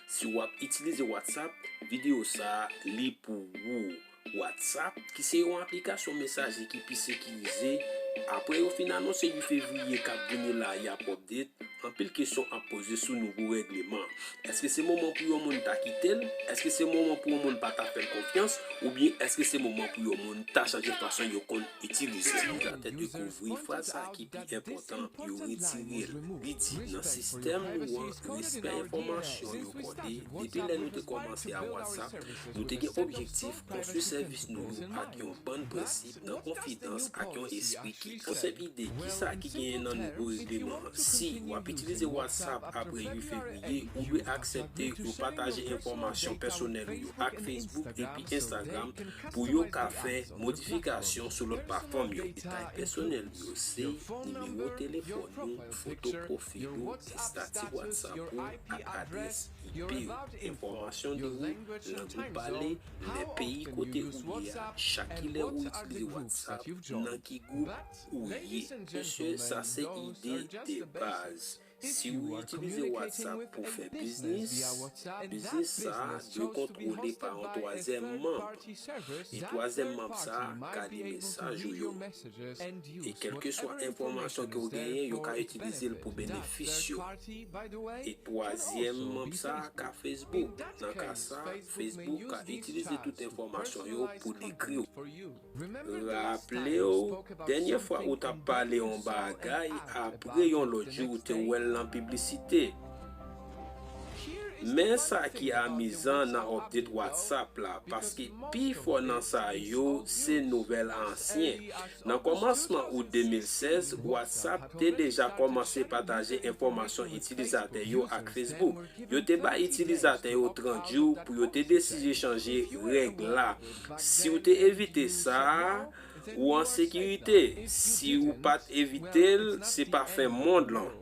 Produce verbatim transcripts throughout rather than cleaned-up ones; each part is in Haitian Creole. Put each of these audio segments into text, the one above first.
Si w ap itilize WhatsApp, videyo sa a li pou ou. WhatsApp, ki se yon aplikasyon mesaje ki pi sekirize, apre yo fin anonse uit fevriye k ap vini la a y ap update, anpil kesyon ap poze sou nouvo règleman. Èske se moman pou yon moun ta kite l? Èske se moman pou yon moun pa ta fè l konfyans? Oubyen èske se moman pou yon moun ta chanje fason yo konn itilize l? Itilizateur découvre phrase sa ki pi enpòtan, yo retire l. Li di, nan sistèm nou an, respè enfòmasyon yo kòde, depi lè nou te kòmanse a WhatsApp, nou te gen objektif konstwi sèvis nou yo ak yon bann prensip nan konfidans ak yon espri ki. Konsèp ide, kisa ki genyen nan nouvo règleman an? Si w ap itilize WhatsApp apre uit fevriye, ou dwe aksepte yo pataje enfòmasyon pèsonèl ou yo ak Facebook epi Instagram pou yo ka fè modifikasyon sou lòt platfòm yo. Detay pèsonèl ou yo se nimewo telefòn ou, foto pwofil ou, estati WhatsApp ou ak adrès I P ou. Enfòmasyon de ou, lang ou pale, lè peyi kote ou ye a, chak kilè ou itilize WhatsApp, nan ki gwoup ou ye. Mesye, sa se ide de baz. Si w itilize WhatsApp pou fè biznis, biznis sa a dwe kontwole pa yon twazyèm manm. E twazyèm manm sa a ka li mesaj ou yo. E kèlkeswa enfòmasyon ke w genyen, yo ka itilize l pou benefis yo. E twazyèm manm sa a ka Facebook. Nan ka sa, Facebook ka itilize tout enfòmasyon yo pou l ekri w. Raple w, dènye fwa ou t ap pale yon bagay, apre yon lòt jou ou te wè l nan piblisite. Men sa ki amizan nan update WhatsApp la, paske pifò nan sa yo se nouvèl ansyen. Nan kòmansman out de mil sèz, WhatsApp te deja kòmanse pataje enfòmasyon itilizatè yo ak Facebook. Yo te bay itilizatè yo trant jou pou yo te deside chanje règ la. Si w te evite sa a, ou an sekirite. Si w pa t evite l, se pa fen mond lan.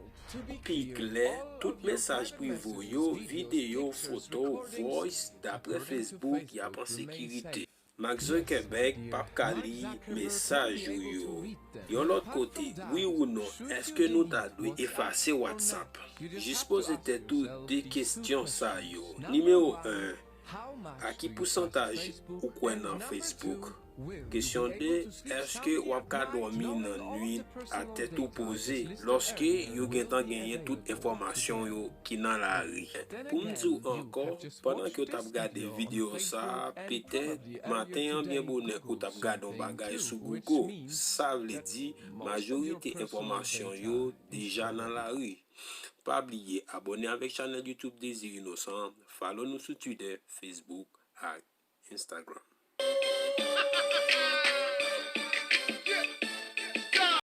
Pi klè, tout mesaj prive w yo, videyo, foto, voice, dapre Facebook, y ap an sekirite. Mark Zuckerberg p ap ka li mesaj ou yo. Yon lòt kote, wi ou non, èske nou ta dwe efase WhatsApp? Jis poze tèt ou de kesyon sa yo. Nimewo en, a ki pousantaj ou kwè nan Facebook? Kesyon de, èske w ap ka dòmi nan nwit ak tèt ou poze lòske yo gentan genyen tout enfòmasyon yo ki nan lari? Pou m di w ankò, pandan ke w t ap gade videyo sa a, petèt maten an byen bonè ou t ap gade yon bagay sou Google. Sa vle di, majorite enfòmasyon yo deja nan lari. Pa bliye abòne avèk chanèl YouTube Désir Innocent, follow nou sou Twitter, Facebook ak Instagram.